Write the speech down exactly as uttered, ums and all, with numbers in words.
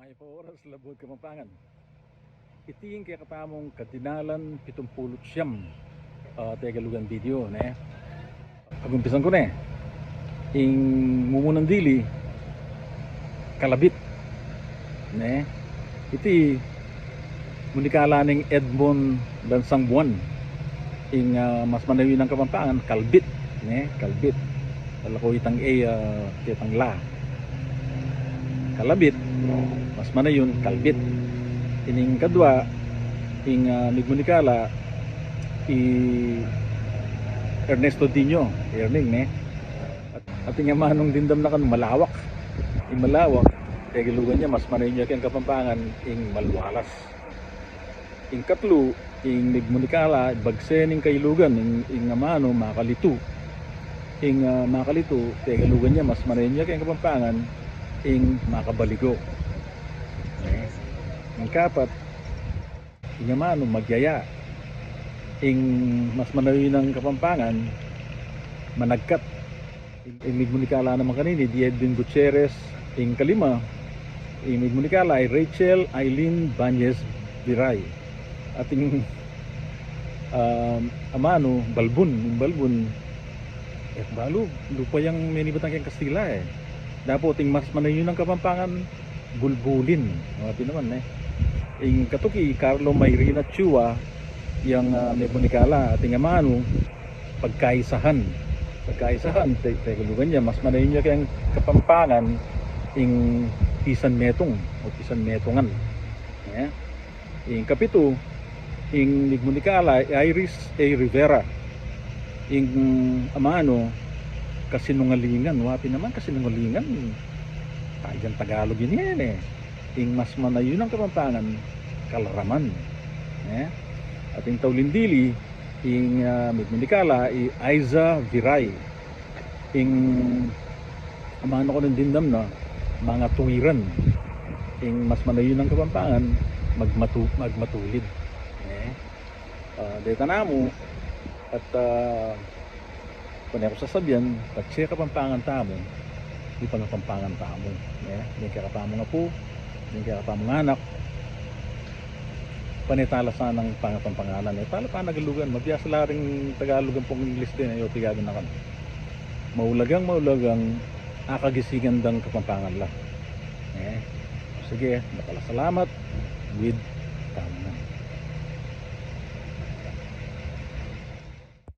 Mayap a oras, Labuad Kapampangan. Iti ing kekatamung kadinalan pitumpulu't siyam, ah, Tegalugan video, ne? Agumpisan ku ne. Ing mumunang dili, kalabit, ne? Iti munikala ning Edmond Lansang Buan. Ing, ah, mas manayun a Kapampangan, kalbit, ne? Kalbit. Ala ko itang A, ah, ketang la. Kalabit, mas manayun, kalbit. Ining kadwa, ing, ah, migmunikala, i Ernesto Dino, Erning, ne? At, at ing amanung dimdam na kanu, malawak. Ing malawak, Tegalugan ya, mas manayun ya keng Kapampangan, ing malwalas. Ing katlu, ing migmunikala, bagse ning kailugan, ing, ing amanu, makalitu. Ing, ah, makalitu, Tegalugan ya, mas manayun ya keng Kapampangan, ing makabaligo. Eh, ing kapat, ing amanu, magyaya. Ing mas manayun a Kapampangan, managkat. Ing migmunikala naman kanini, di Edwin Gutierrez. Ing kalima, ing migmunikala i Rachel Eileen Bañez Viray. At ing, um, amanu, balbun, ing balbun, e balu, lupa yang menibatan keng Kastila, e. Dapot ing mas manayun a Kapampangan, bulbulin. Mati naman, e. Ing katuki, Carlo Mayrina Chua, yang, ah, migmunikala, at ing amanu, pagkaisahan. Pagkaisahan, Te-, Tegalugan ya, mas manayun ya keng Kapampangan, ing pisan metung, o pisan metungan. E. Ing kapitu, ing migmunikala, i Iris A. Rivera. Ing amanu, kasinungalingan, wa pin naman kasinungalingan. Tayang Tagalog ini, e. Ing mas manayun a Kapampangan, kalaraman. E. At ing tauling dili, ing, ah, migmunikala, i Aiza Viray. Ing amanu, kanu ing dimdam na, mangatuwiran. Ing mas manayun a Kapampangan, magmatu-, magmatulid. E. Ah, deta namu, at, ah, pane ku sasabian, patse Kapampangan tamu, mipangapampangan tamu. E. Deng kekatamung apu, deng kekatamung anak, pane tala sanang pangapampanganan, e tala panagalugan. Mabiasa la ring Tagalog ampong Inglis din, e, o tigagan na kami. Maulagang, maulagang, akagisingan dang Kapampangan la. E, sige, dakal a salamat, with